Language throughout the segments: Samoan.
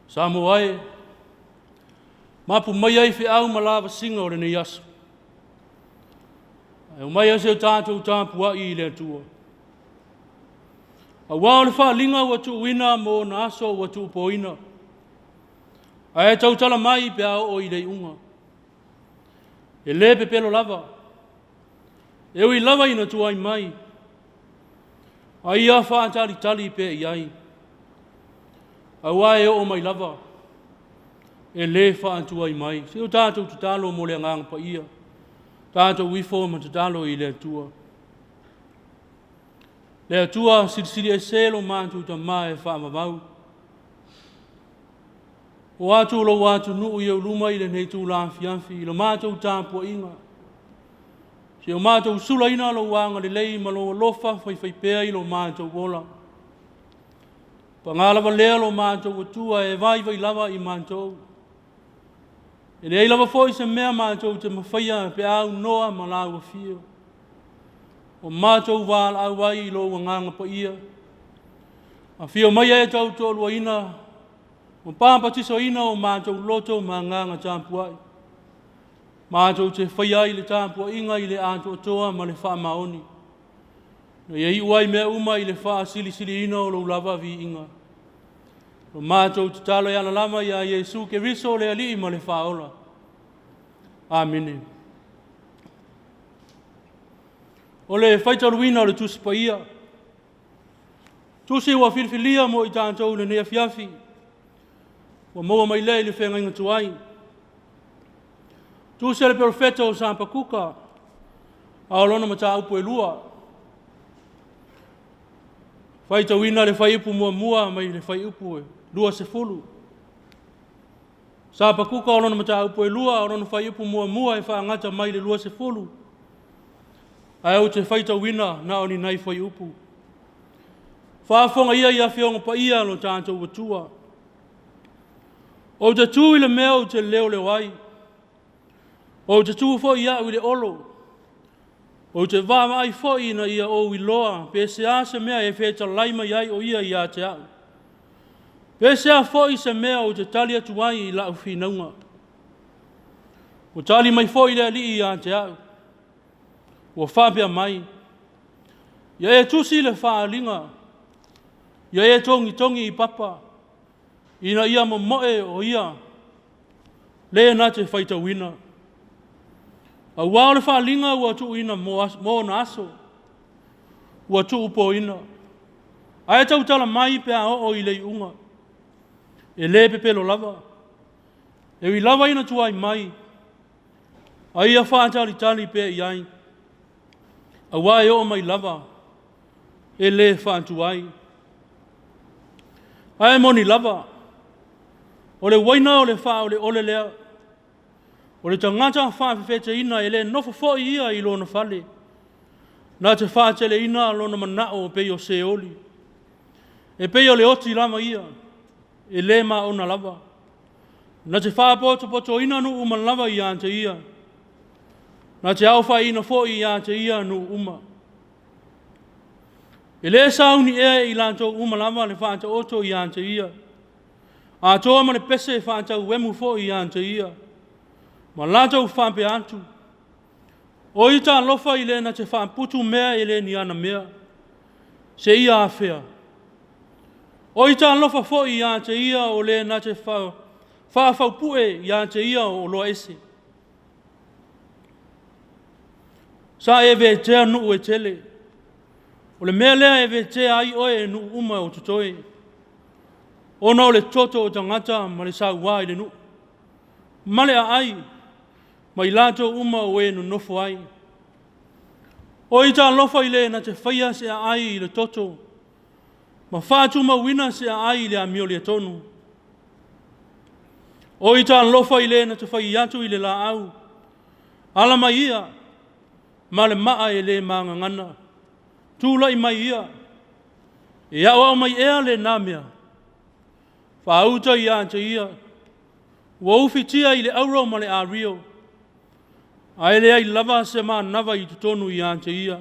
Samoa e, mapu mai ai feau ma lavasiga o lenei aso. Ae omai se o tatou tapuai i le Atua. Aua o le faaaliga ua tuuina mo ona aso ua tuupoina, ae tautala mai pe a oo i le iuga. E le pepelo lava, e ui lava ina tuai mai, a ia faatalitali pea i ai, aua e oo mai lava, e le faatuai mai. Se o tatou tatalo mo le Agaga Paia, tatou ifo ma tatalo i le Atua. Le Atua silisili ese lo matou Tama e faavavau. O atu lou atunuu i ou luma i lenei itula afiafi i la matou tapuaiga. Se o matou sulaina lou agalelei ma lou alofa faifaipea i lo matou ola. Paga lava lea lo matou Atua e vaivai lava i matou. E leai lava foi se mea matou te mafaia pe a aunoa ma lau afio. O matou valaau ai i lou Agaga Paia. Afio maia e tautoaluaina ma papatisoina o matou loto ma agaga tapuai. Matou te faia ai le tapuaiga i le atoatoa ma le faamaoni. Na ia iu ai mea uma i le faasilisiliina o lou lava viiga. O matou tatalo e ala lava ia Iesu Keriso le Alii ma le Faaola. Amene. O le faitauina o le Tusi Paia, tusi ua filifilia mo i tatou i lenei afiafi, ua maua mai lea i le feagaiga tuai. Tusi a le Perofeta o Sapakuka, a o lona mataupu e 2. Faitauina le fuaiupu 1 mai le fuaiupu 20. Sapakuka o lona mataupu e 2, o lona fuaiupu 1 e faagata mai le 20, ae ou te faitauina na o ni nai fuaiupu. Faafofoga ia i Afioga Paia a lo tatou Atua. Ou te tu i le mea ou te leoleo ai, ou te tu foi au i le olo, ou te vaavaai foi ina ia ou iloa pe sea se mea e fetalai mai ai o ia ia te au. Pe sea foi se mea ou te tali atu ai i lau finauga. Ua tali mai foi le Alii ia te au, ua faapea mai, ia e tusi le faaaliga, ia e togitogi i papa, ina ia momoe o ia le na te faitauina. Aua o le faaaliga ua tuuina mo ona aso, ua tuupoina, ae tautala mai pe a oo i le iuga. E le pepelo lava, e ui lava ina tuai mai, a ia faatalitali pea i ai, aua e oo mai lava, e le faatuai. Ae moni lava, o le uaina o le faaoleole lea, o le tagata faafefeteina e le nofo foi ia i lona fale, na te faateleina lona manao pei o Seoli. E pei o le oti lava ia, e le maona lava. Na te faapotopotoina nuu uma lava ia te ia, na te aofaiina foi ia te ia nuu uma. E le sauni ea e i latou uma lava le faataoto ia te ia, atoa ma le pese faatauemu foi ia te ia, ma latou faapea atu, O ita alofa i le na te faaputu mea e le ni ana mea, seia afea. O ita alofa foi ia te ia o le na te faafaupue ia te ia o oloa ese. Sa e vetea nuu e tele, o le mea lea e vetea ai oe e nuu uma o totoe, ona o le toto o tagata ma le saua i le nuu, ma le aai, ma i latou uma o e nonofo ai. O ita alofa i le na te faia se aai i le toto, ma faatumauina se aai i le amioleatonu. O ita alofa i le na te fai atu i le laau, ala mai ia, ma le maa e le magagana, tulai mai ia, e aoao mai ea lena mea, faauta ia te ia, ua ufitia i le auro ma le ario, ae leai lava se manava i totonu ia te ia.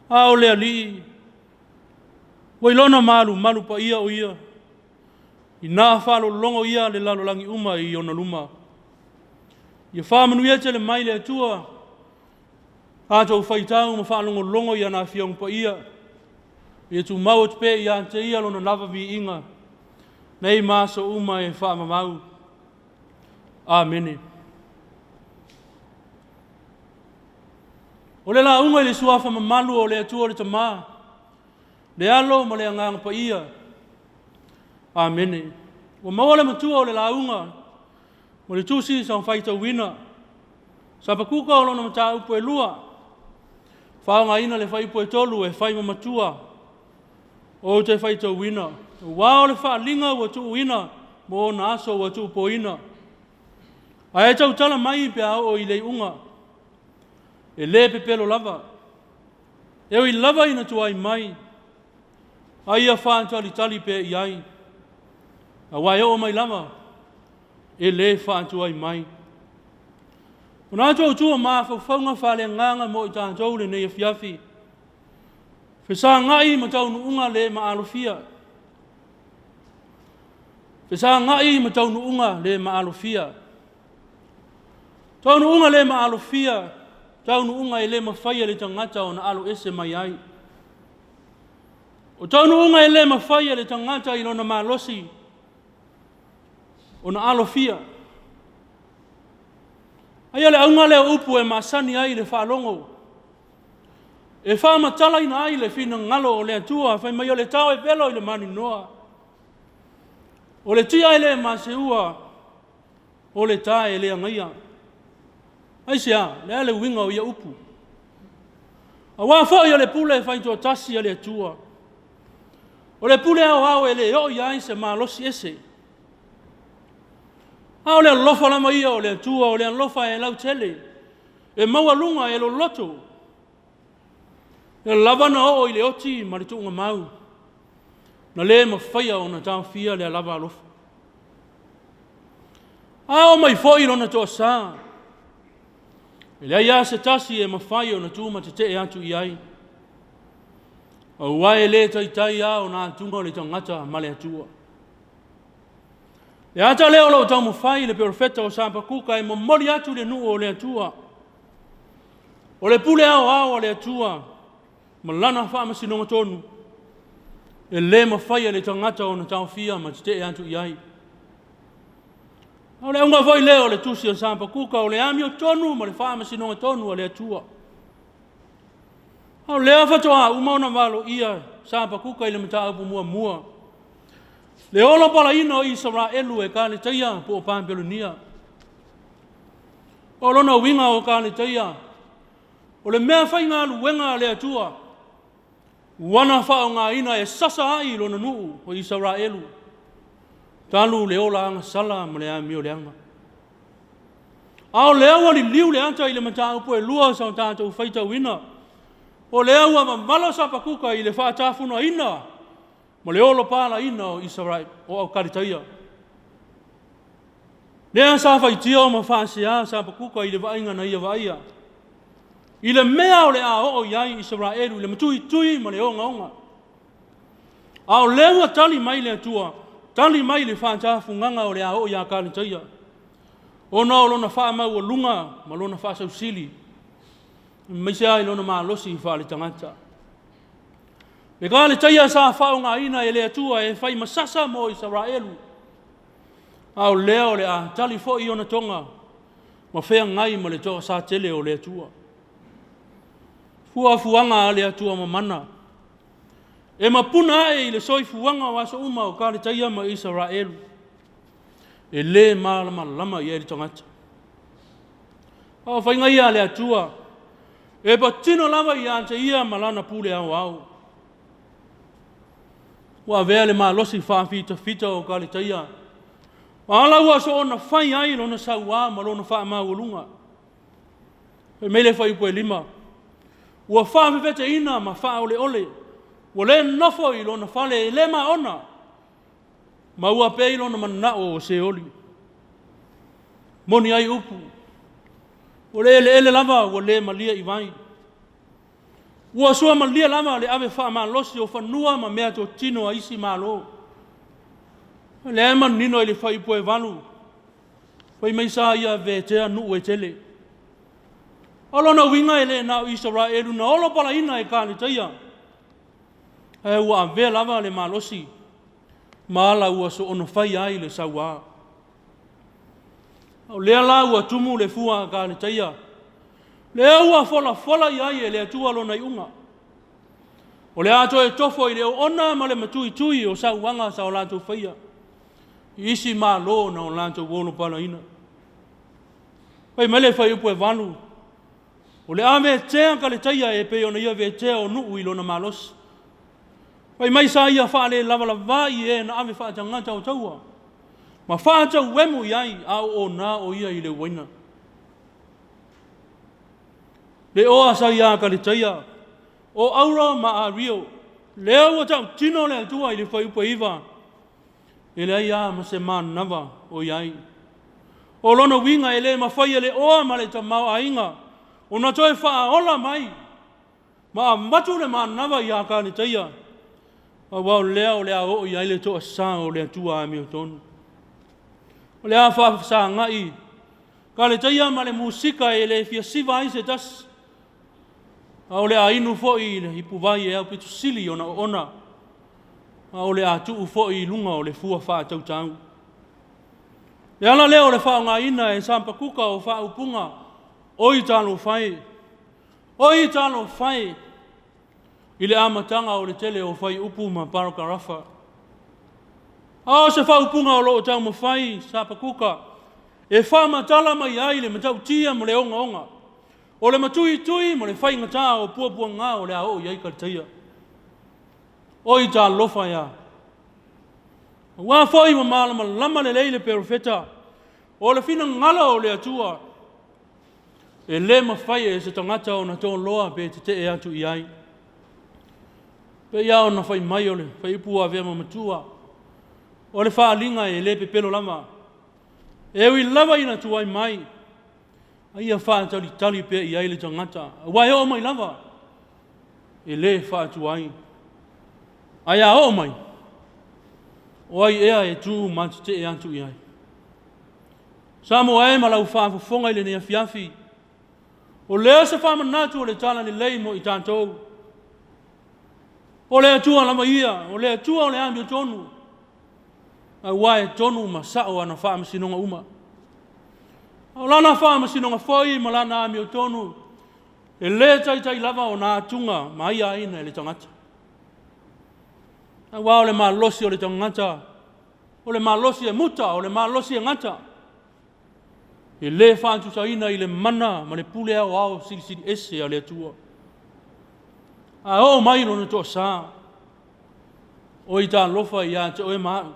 A o le Alii, ua i lona malumalu paia o ia, Inā faalologo ia le lalolagi uma i ona luma. Ia faamanuia tele mai le Atua, tatou faitau ma faalogologo i ana Afioga Paia, ia tumau atu pea ia te Ia Lona lava viiga, nei ma aso uma e faavavau. Amene. O le lauga i le Suafa mamalu o le Atua le Tama, le Alo ma le Agaga Paia. Amene. Ua maua le matua o le lauga o le tusi sa faitauina. Sapakuka o lona mataupu e lua, faaaogaina le fuaiupu e 3 e fai ma matua. Ou te faitauina, aua o le faaaliga ua tuuina mo ona aso ua tuupoina, ae tautala mai pe a oo i le iuga. E le pepelo lava. E ui lava ina tuai mai, a ia faatalitali pea i ai, aua e oo mai lava, e le faatuai mai. Manatu autu o mafaufauga faaleagaga mo i tatou lenei afiafi, fesagai ma taunuuga le maalofia. Fesagai ma taunuuga le maalofia. Taunuuga le maalofia, taunuuga e le mafai e le tagata ona aloese mai ai. O taunuuga e le mafai e le tagata i lona malosi ona alofia. Ai o le auga lea o upu e masani ai i le faalogo, e faamatalaina ai le finagalo o le Atua fai mai o le tao e velo i le maninoa, o le tia e le maseua, o le ta e le agaia. Aisea? O le a le uiga o ia upu? Aua foi o le pule faitoatasi a le Atua, o le pule aoao e le oo i ai se malosi ese. A o le alofa lava ia o le Atua, o le alofa e lautele, e maualuga, e loloto, e lava ona oo i le oti ma le tuugamau, na le mafaia ona taofia lea lava alofa. A oo mai foi lona toasa, e leai lava se tasi e mafai ona tu ma tetee atu i ai, aua e le taitai lava ona atuga le tagata ma le Atua. Le ata lea o lo o taumafai le perofeta o Sapakuka e momoli atu i le nuu o le Atua, o le pule aoao a le Atua ma lana faamasinoga tonu, e le mafai e le tagata ona taofia ma tetee atu i ai. O le auga foi lea o le tusi a Sapakuka, o le amiotonu ma le faamasinoga tonu a le Atua. O lea faatoa uma ona valoia Sapakuka i le mataupu muamua, le olopalaina o Isaraelu e Kaleteia po o Papelonia. O lona uiga o Kaleteia, o le mea faigaluega a le Atua ua na faaaogaina e sasa ai lona nuu o Isaraelu talu le ola agasala ma le amio leaga. A o lea ua liliu le ata i le mataupu e lua sa o tatou faitauina, o lea ua mamala Sapakuka i le faatafunaina ma le olopalaina o Isaraelu, o Kaletaia. Lea sa faitio ma faasea Sapakuka i le vaaiga na ia vaaia, i le mea o le a oo i ai Isaraelu i le matuitui ma le ogaoga. A o lea ua tali mai le Atua, tali mai le faatafugaga o le a oo ia Kaletaia, ona o lona faamaualuga ma lona faasausili, aemaise lava i lona malosi faaletagata. Le Kaletaia sa faaaogaina e le Atua e fai ma sasa mo Isaraelu, a o lea o le a tali foi ona toga ma feagai ma le toasatele o le Atua. Fuafuaga a le Atua mamana, e mapuna ae i le soifuaga o aso uma o Kaletaia ma Isaraelu, e le malamalama i ai le tagata. A o faiga ia a le Atua, e patino lava ia te Ia ma Lana pule aoao. Ua avea le malosi faafitafita o Kaletaia, ma ala ua soona fai ai lona saua ma lona faamaualuga. Fai mai le fuaiupu 5, ua faafefeteina ma faaoleole, ua le nofo i lona fale, e le maona, ma ua pei lona manao o Seoli. Moni ai upu, o le eleele lava ua le malie i vai, ua suamalie lava le ave faamalosi o fanua ma meatotino a isi Malo. O lea e manino i le fuaiupu e 8, fai mai sa ia vetea nuu e tele. O lona uiga e le na o Isaraelu na olopalaina e Kaletaia, ae ua avea lava le malosi ma ala ua soona faia ai le sauā. O lea la ua tumu le fua a Kaletaia, lea ua folafola i ai e le Atua lona iuga. O le a toe tofo i le oona ma le matuitui o sauaga sa o latou faia i isi malo na o latou olopalaina. Fai mai le fuaiupu e 8, o le a vetea Kaletaia e pei ona ia vetea o nuu i lona malosi. Fai mai sa ia faalelavalava i e na ave faatagata o taua, ma faatauemu i ai a o ona o ia i le uaina. Le oa sa ia Kaletaia, o Auro ma Ario, lea ua tautino le Atua i le fuaiupu e 9, e leai lava ma se manava o i ai. O lona uiga e le mafai e le oa ma le tamaoaiga ona toe faaola mai ma avatu le manava ia Kaletaia, aua o lea o le a oo i ai le toasa o le Atua amiotonu. O le a faafesagai Kaletaia ma le musika e le fia siva ai se tasi, a o le a inu foi i le ipuvai e aupito sili ona oona, a o le a tuu foi i luga o le fua faatautau. Le ala lea o le faaaogaina e Sapakuka o faaupuga, oi talofa e, oi talofa e, i le amataga o le tele o fuaiupu ma parakarafa. A o se faaupuga o lo o taumafai Sapakuka e faamatala mai ai le matautia ma le ogaoga o le matuitui ma le faigata o puapuaga o le a oo i ai Kaletaia. Oi talofa e a! Aua foi ua malamalama lelei le perofeta, o le finagalo o le Atua, e le mafai e se tagata ona toloa pe tetee atu i ai. Pei lava ona fai mai o le fuaiupu ua avea ma matua, o le faaaliga e le pepelo lava. E ui lava ina tuai mai, a ia faatalitali pea i ai le tagata, aua e oo mai lava, e le faatuai. Ae a oo mai, o ai ea e tu ma tetee atu i ai? Samoa e ma lau faafofoga i lenei afiafi, o lea se faamanatu o le Talalelei mo i tatou. O le Atua lava ia, o le Atua o le amiotonu, aua e tonu ma sao ana faamasinoga uma. O lana faamasinoga foi ma lana amiotonu, e le taitai lava ona atuga ma aiaina e le tagata. Aua o le malosi o le tagata, o le malosi e muta, o le malosi e gata, e le faatusaina i le mana ma le pule aoao silisili ese a le Atua. A oo mai lona toasa, oi talofa ia te oe ma au,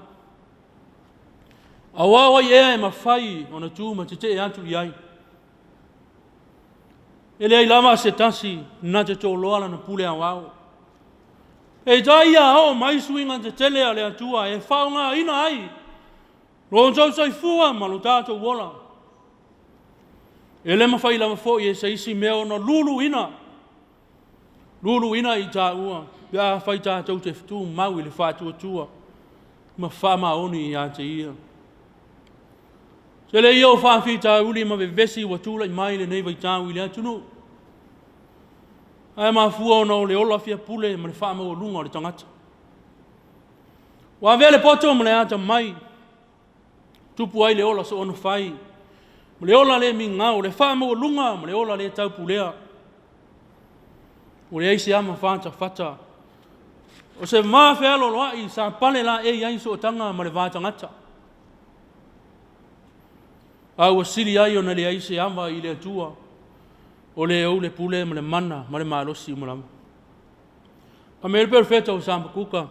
aua o ai ea e mafai ona tu ma tetee atu i ai? E leai lava se tasi na te toloa lana pule aoao. Peitai a oo mai suiga tetele a le Atua e faaaogaina ai lo outou soifua ma lo tatou ola, e le mafai lava foi e se isi mea ona luluina, luluina i taua pe afai tatou te tumau i le faatuatua ma faamaoni ia te Ia. Tele ia o faafitauli ma vevesi ua tulai mai lenei vaitau i le atunuu, ae mafua ona o le ola fiapule ma le faamaualuga o le tagata. Ua avea le poto ma le atamai, tupu ai le ola soona fai, ma le ola le migao, le faamaualuga ma le ola le taupulea. Ua leai se ama fatafata, o se va fealoaloai sa pale laei ai sootaga ma le va tagata, a ua sili ai ona leai se ava i le Atua, o le ou le pule ma le mana ma le malosi uma lava. Fai mai le perofeta o Sapakuka,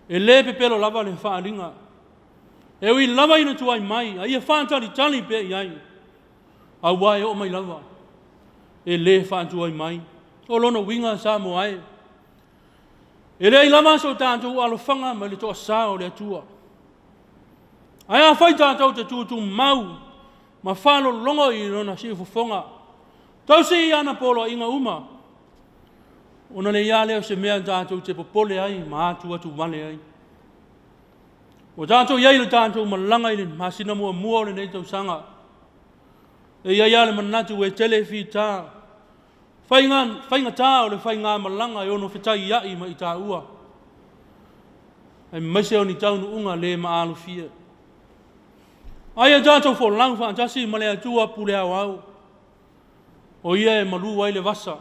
e le pepelo lava le faaaliga, e ui lava ina tuai mai, a ia faatalitali pea i ai, aua e oo mai lava, e le faatuai mai. O lona uiga Samoa e, e leai lava so tatou alofaga mai le toasa o le Atua. Ae afai tatou te tutumau ma faalologo i lona siufofoga, tausi ana poloaiga uma, ona leai lava lea o se mea tatou te popole ai ma atuatuvale ai. Ua tatou i ai i le tatou malaga i le masina muamua o lenei tausaga. E i ai lava le manatu e tele fita, faigata o le faigamalaga e ono fetaiai ma itaua, aemaise o ni taunuuga le maalofia. Ae ia tatou folau faatasi ma le Atua pule aoao, o Ia e malu ai le vasa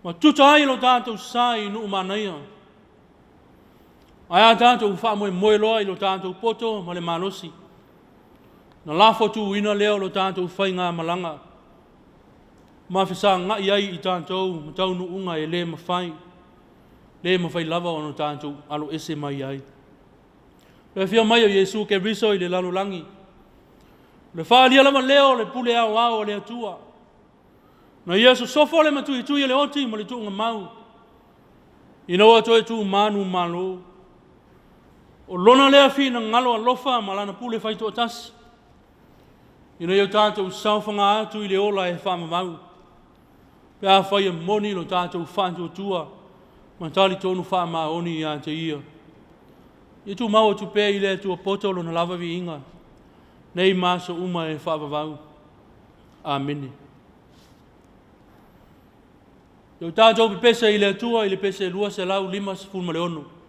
ma tuta ai lo tatou sa i nuu manaia. Ae a tatou faamoemoe loa i lo tatou poto ma le malosi, ona lafotuina lea o lo tatou faigamalaga ma fesagai ai i tatou ma taunuuga e le mafai, le mafai lava ona tatou aloese mai ai. Le afio mai o Iesu Keriso i le lalolagi, o le faaalia lava lea o le pule aoao a le Atua, na ia sosofo le matuitui o le oti ma le tuugamau, ina ua toe tu manumalo. O Lona lea finagalo alofa ma Lana pule faitoatasi, ina ia tatou saofaga atu i le ola e faavavau, pe afai e moni lo tatou faatuatua ma talitonu faamaoni ia te Ia. Ia tumau atu pea i le Atua poto Lona lava viiga, nei ma aso uma e faavavau. Amene. Ia tatou pepese i le Atua i le pese 256.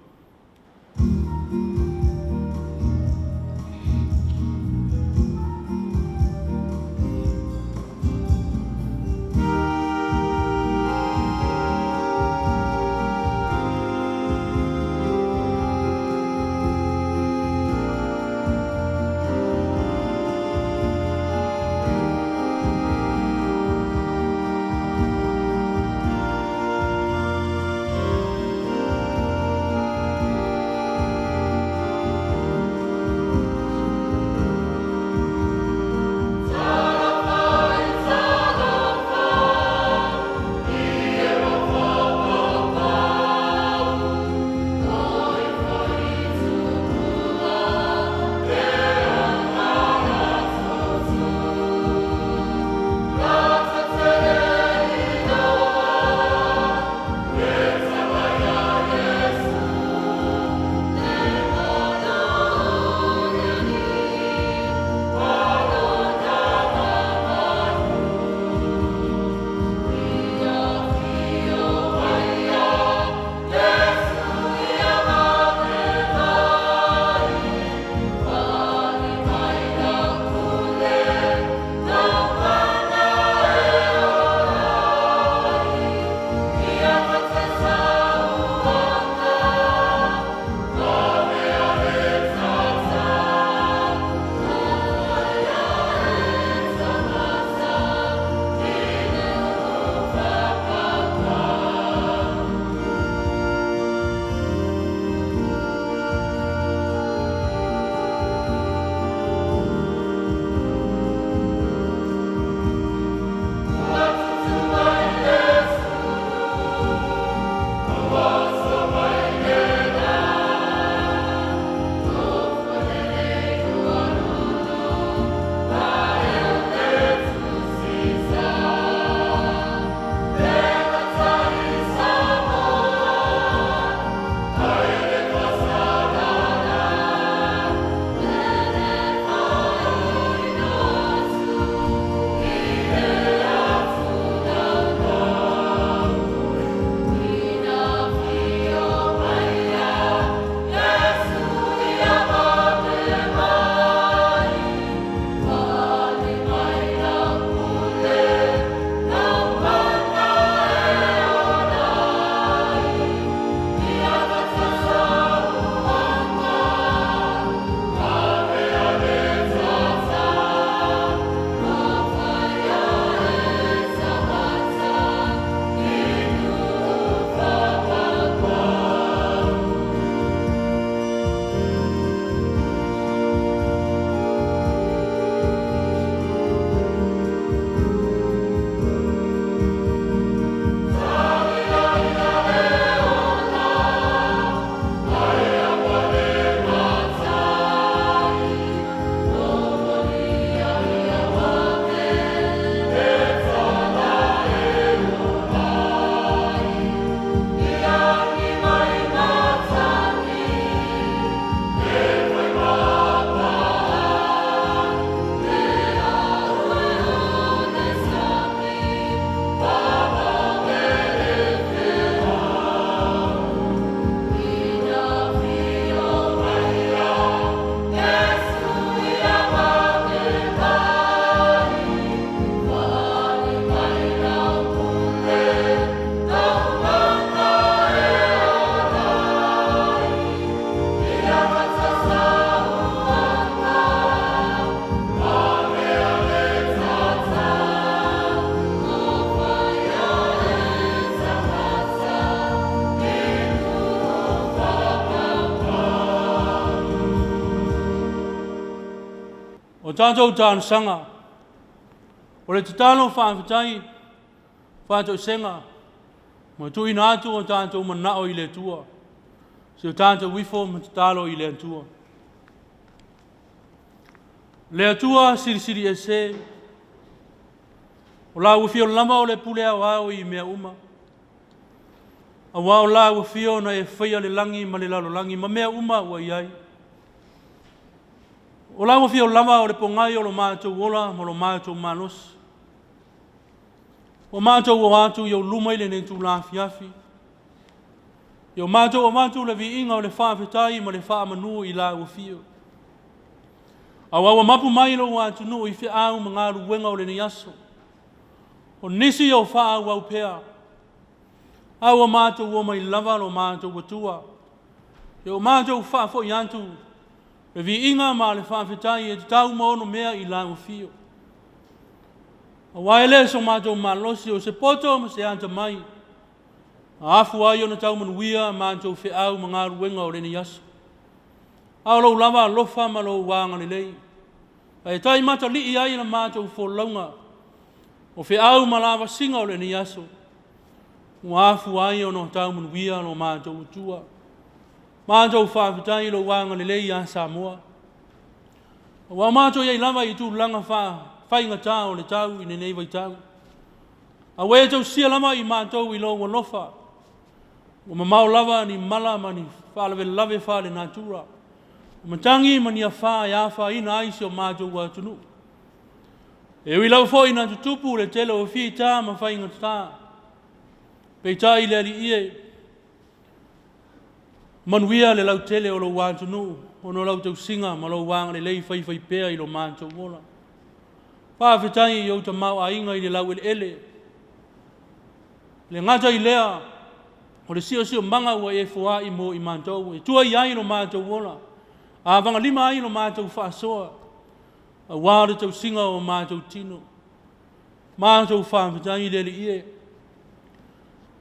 O tatou talosaga, o le tatalo faafetai, faatoesega, ma tuuina atu o tatou manao i le Atua. Se o tatou ifo ma tatalo i le Atua. Le Atua silisili ese, o lau afio lava o le pule aoao i mea uma. Aua o lau afio na e faia le lagi ma le lalolagi ma mea uma ua i ai. O lau afio lava o le pogai o lo matou ola ma lo matou malosi. Ua matou o atu i ou luma i lenei itula afiafi, ia o matou avatu le viiga o le faafetai ma le faamanu i lau afio. Aua ua mapu mai lou atunuu i feau ma galuega o lenei aso. O nisi o faaauau pea, a ua matou omai lava lo matou Atua, ia o matou faafoi atu le viiga ma le faafetai e tatau ma onomea i lau afio. Aua e le o so matou malosi, o se poto ma se atamai, a afua ai ona tau manuia matou feau ma galuega o lenei aso. A o lou lava alofa ma lou agalelei, e taimatalii ai la matou folauga, o feau ma lavasiga o lenei aso, ua afua ai ona tau manuia lo matou Atua. Matou faafetai i lou agalelei ia Samoa. Ua matou i ai lava i tulaga faafaigata o le tau i lenei vaitau. A ua e tausia lava i matou i lou alofa, ua mamao lava ni mala ma ni faalavelave faalenatura, o matagi ma ni afa e afaina ai si o matou atunuu. E ui lava foi ina tutupu le tele o fita ma faigata, peitai le Alii e, manuia le lautele o lou atunuu ona o lau tausiga ma lou agalelei faifaipea i lo matou ola. Faafetai i ou tamaoaiga i le laueleele, e le gata i lea o le siosiomaga ua e foai mo i matou e tua i ai lo matou ola, avagalima ai lo matou faasoa, aua le tausiga o matou tino. Matou faafetai i le Alii e,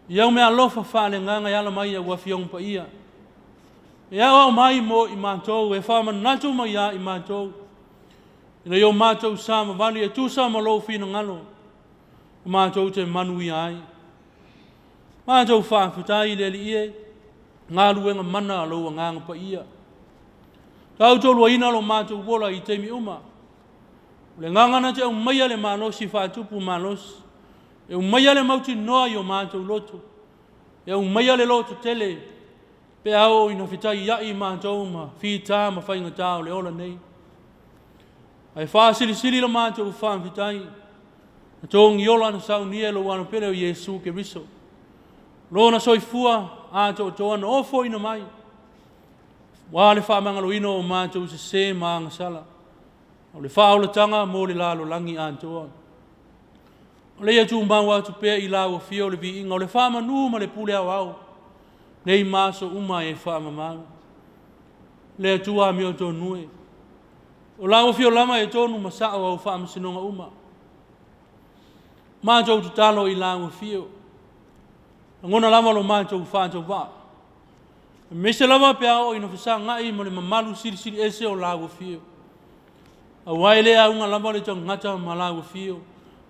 i au meaalofa faaleagaga e ala mai i au Afioga Paia, e aoao mai mo i matou, e faamanatu mai ia i matou, ina ia o matou savavali e tusa ma lou finagalo, matou te manuia ai. Matou faafetai i le Alii e, galuega mana a lou Agaga Paia. Tautoaluaina lo matou ola i taimi uma. O le agaga na te aumaia le malosi faatupu malosi, e aumaia le mautinoa i o matou loto, e aumaia le lototele pe a oo ina fetaiai matou ma fita ma faigata o le ola nei. Ae faasilisili le matou faafetai, na togiola na saunia e lou Alo pele o Iesu Keriso. Lona soifua atoatoa na ofoina mai, aua le faamagaloina o matou sesē ma agasala, o le faaolataga mo le lalolagi atoa. O lea e tumau atu pea i lau afio le viiga o le faamanu ma le pule aoao, nei ma aso uma e faamamau. Le Atua amiotonu e, o lau afio lava e tonu ma sao au faamasinoga uma. Matou tatalo i lau afio, lagona lava lo matou faatauvaa, aemaise lava pe a oo ina fesagai ma le mamalu silisili ese o lau afio. Aua e le auga lava le tagata ma lau afio,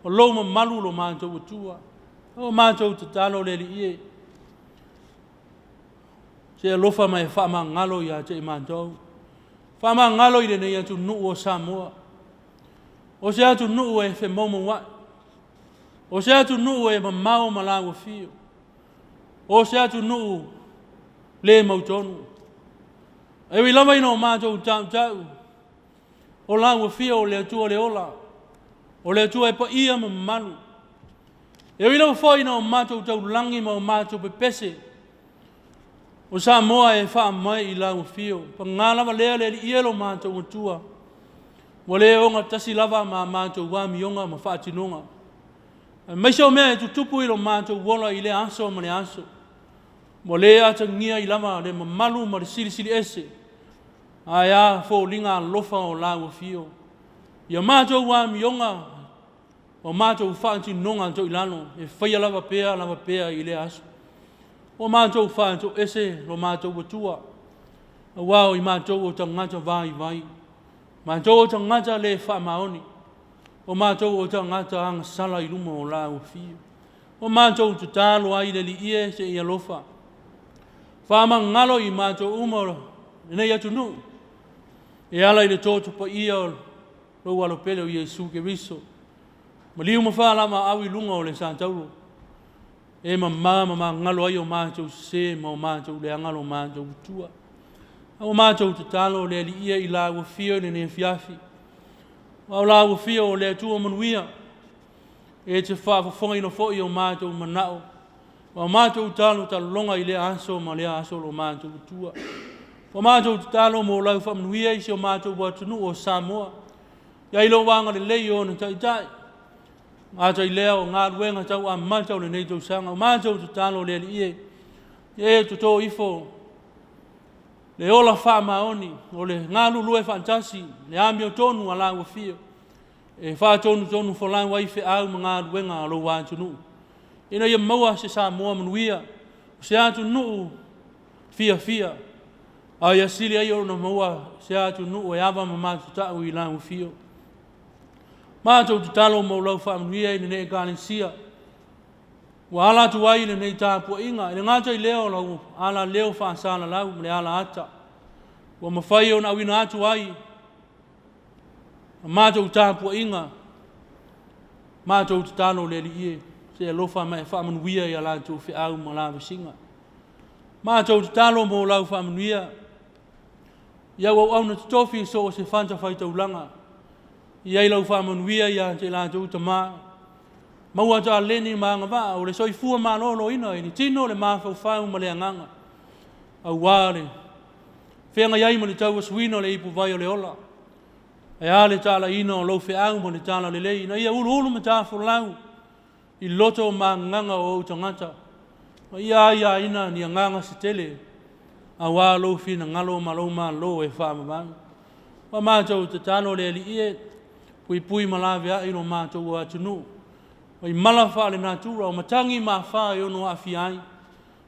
o lou mamalu lo matou Atua. O matou tatalo le Alii e, se alofa ma e faamagalo ia te i matou, faamagalo i lenei atunuu o Samoa. O se atunuu e femoumouai, o se atunuu e mamao ma lau afio, o se atunuu le mautonu. E ui lava ina o matou tautau, o lau afio o le Atua le ola, o le Atua e paia ma mamalu. E ui lava foi ina o matou taulagi ma o matou pepese, o Samoa e faamoe i lau afio. Paga lava lea le Alii e lo matou Atua, ua le ogatasi lava ma matou amioga ma faatinoga, aemaise o mea e tutupu i lo matou ola i lea aso ma lea aso, ua le atagia ai lava le mamalu ma le silisili ese, ae a foliga alofa o lau afio. Ia matou amioga ma matou faatinoga toilalo e faia lava pea lava pea i lea aso. Ua matou faatoese lo matou Atua, aua o i matou o tagata vaivai. Matou o tagata le faamaoni, o matou o tagata agasala i luma o lau afio. O matou tatalo ai i le Alii e se i alofa. Faamagalo i matou uma o lenei atunuu, e ala i le toto paia o lou alo pele o Iesu Keriso, maliu ma faalamaau i luga o le satauro, e mama ma magalo ai o matou sese ma o matou leaga lo matou tua. A ua matou tatalo le Alii e i lau afio i lenei afiafi, a o lau afio o le Atua manuia, e te faafofogaina foi o matou manao, ma o matou talotalologa i lea aso ma lea aso lo matou tua. Ua matou tatalo mo lau faamanuia i si o matou atunuu o Samoa, i ai lou agalelei i ona taitai, ata i lea o galuega tau amata o lenei tausaga. O matou tatalo le Alii e, ia e toto ifo le ola faamaoni o le galulue faatasi, le amiotonu a lau afio, e faatonutonu folau ai feau ma galuega a lou atunuu, ina ia maua se Samoa manuia, se atunuu fiafia, a ia sili ai ona maua se atunuu e ava ma matatau i lau afio. Matou tatalo mo lau faamanuia i lenei Ekalesia, ua ala atu ai lenei tapuaiga, e le gata i lea o lau alaleo faasalalau ma le alaata, ua mafai ona auina atu ai a matou tapuaiga, matou tatalo le Alii e, se i alofa ma e faamanuia i a latou feau ma lavasiga. Matou tatalo mo lau faamanuia i au auauna totofi i so o se fatafaitaulaga, i ai lau faamanuia ia te i latou tama, maua taleni ma agavaa o le soifua maloloina i le tino, le mafaufau ma le agaga, aua le feagai ai ma le tauasuina o le ipuvai o le ola, ae a le talaiina o lou feau ma le talalelei, ina ia uluulu matafolau i loto ma agaga o ou tagata, ma ia aiaina ni agaga se tele, aua lou finagalo ma lou malo e faavavau. Ua matou tatalo le Alii e, puipui ma laveai lo matou atunuu mai mala faalenatura, o matagi ma afa e ono aafia ai,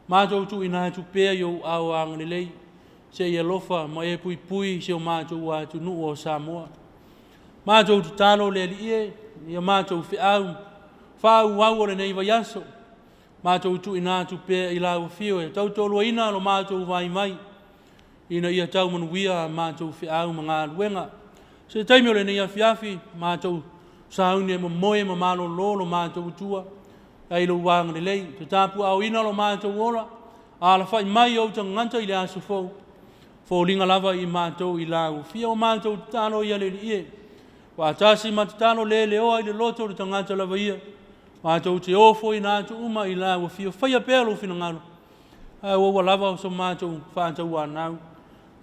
matou tuuina atu pea i ou aao agalelei, se i alofa ma e puipui si o matou atunuu o Samoa. Matou tatalo le Alii e, ia matou feau faaauau o lenei vaiaso, matou tuuina atu pea i lau afio e tautoaluaina lo matou vaivai, ina ia tau manuia a matou feau ma galuega. Se taimi o lenei afiafi, matou sauni e momoe ma malolo lo matou tua, i lou agalelei, e tapuaaoina lo matou ola, alafai mai ou tagata i le aso fou, foliga lava i matou i lau afio. O matou tatalo ia le Alii e, faatasi ma tatalo le leoa i le loto o le tagata lava ia, matou te ofoina atu uma i lau afio, faia pea lou finagalo, ae ua lava so matou faatauanau.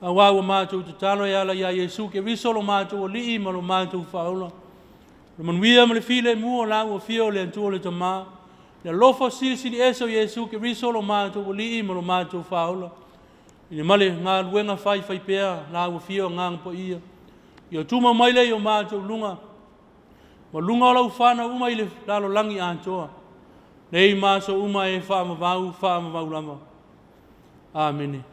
Aua ua matou tatalo e ala ia Iesu Keriso lo matou Alii ma lo matou Faaola. Le manuia ma le filemu o lau afio o le Atua le Tama, le alofa silisili ese o Iesu Keriso lo matou Alii ma lo matou Faaola, i le ma le galuega faifaipea lau afio Agaga Paia, ia tumau mai lea i o matou luga, ma luga o lau fanau uma i le lalolagi atoa, nei ma aso uma e faavavau, faavavau lava. Amene.